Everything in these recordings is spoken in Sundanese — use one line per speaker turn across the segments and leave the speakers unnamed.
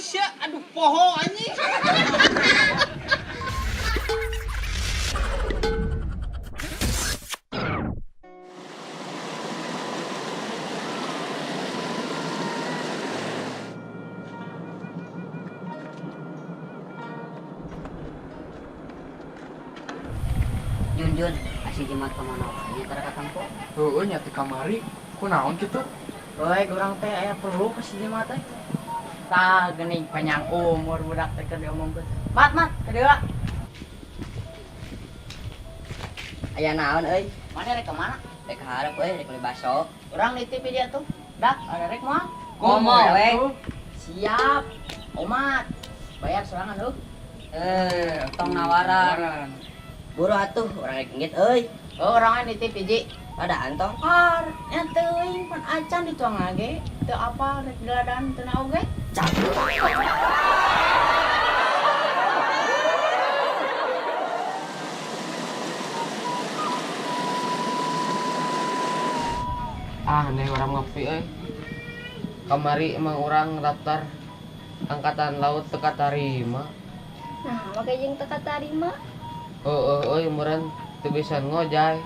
sia? Aduh poho anjing.
Jun Jun, asih jimat kemana wae nya tara katempo.
Heueuh nya ti kamari, kunaon kitu?
Euy, urang teh aya perlu ka si jimat teh. Tah geuning panjang umur budak teh keur diomongkeun. Mat, mat, ka dieu.
Aya naon euy?
Mana rek ka mana?
Rek ka hareup euy, rek meuli baso.
Urang nitip dia tuh. Dak, ada rek moal?
Komo we.
Siap. Omat. Bayar sorangan heuh.
Eh, tong nawaran. Buru atuh, urang rek inggit euy.
Oh, urang nitip hiji.
Ladaan tong.
Par, nya teuing pan acan dituang lagi. Teu apa rek diladaan teu na oge.
Ah, nih orang ngopi euy. Kamari emang orang daftar angkatan laut teu katarima.
Nah, make jeung teu katarima.
Heueuh euy meureun teu bisa ngojay.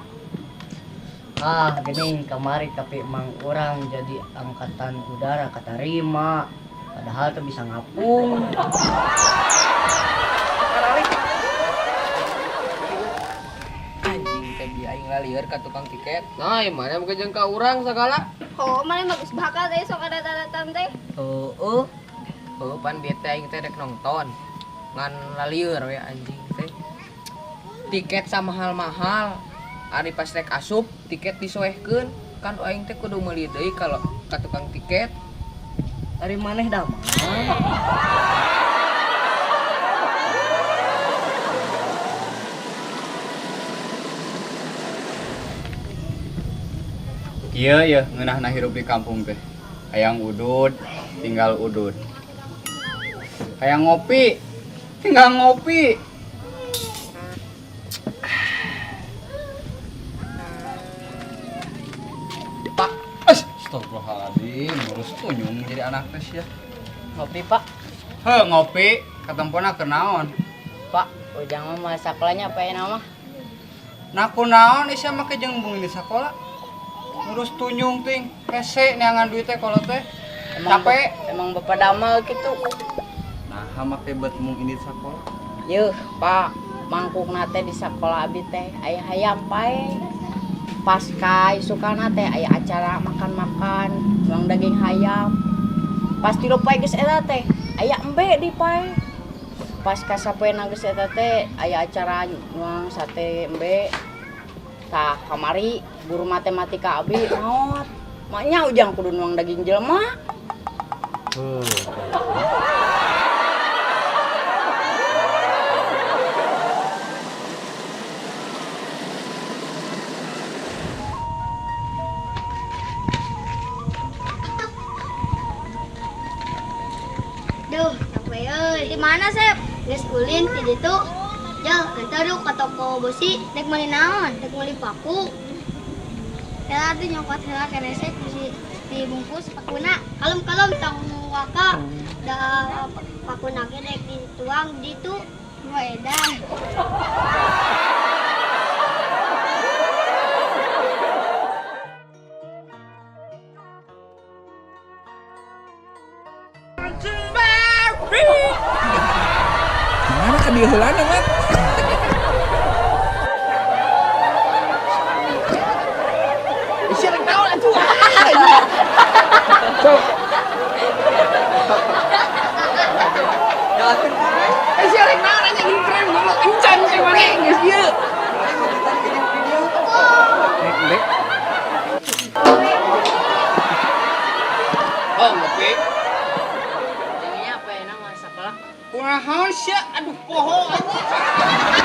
Ah, geuning kamari tapi emang urang jadi angkatan udara katarima. Padahal teu bisa ngapung.
Anjing teh bi aing lalieur ka tukang tiket. Nah, ieu mana make jeung ka urang sagala.
Oh, mana mah geus bakal teh sok ada datang teh.
Heueuh.
Heueuh pan bieu teh aing teh rek nonton. Ngan lalieur we anjing teh. Tiket samahal-mahal. Ari pas rek asup tiket disoehkeun kan aing teh kudu meuli deui kalau ka tukang tiket.
Ari maneh damang.
Iya ya, ngeunahna hirup di kampung teh. Hayang udud, tinggal udud. Hayang ngopi, tinggal ngopi.
Pak,
astagfirullahaladzim, ngurus tunyung jadi anak teh sia.
Ngopi, Pak.
Heuh, ngopi, katempona keur naon?
Pak, ujang mah sakolanya apa ya nama?
Nah kunaon sia make jeung bung di sakola? Ngurus tunyung ting, hese neangan duit teh kalau teh.
Emang
Capek.
Emang bapak damel gitu.
Nah, make bet mung ini sakola.
Yeuh, Pak, mangkukna teh di sakola abi teh aya hayam pae. Pas ka isukana teh aya acara makan-makan, nuang daging hayam. Pas tilu pae geus eta teh aya embe di pae. Pas ka sapoena geus eta teh aya acara nuang sate embe. Tah kamari guru matematika abi maot. Maknya ujang kudu nuang daging jelema.
Duh, capek euy. Di mana, Sep? Geus ulin ti ditu. Jal, antar yuk ka toko besi, rek meuli naon? Rek meuli paku. Heula tuh nyokot heula keresek bisi dibungkus pakuna. Kalem-kalem tong waka. Da pakuna ge rek dituang di ditu. Dua edan.
Mana ka dieu heulana, Mat?
Sia rek naon atuh?
Sok.
Sia rek naon anjing keren goblok encan si maneh geus ieu.
Dek. Oh, ngopi.
Jadinya apa ya nama sekolah?
Kunaon sia? Aduh poho anjing.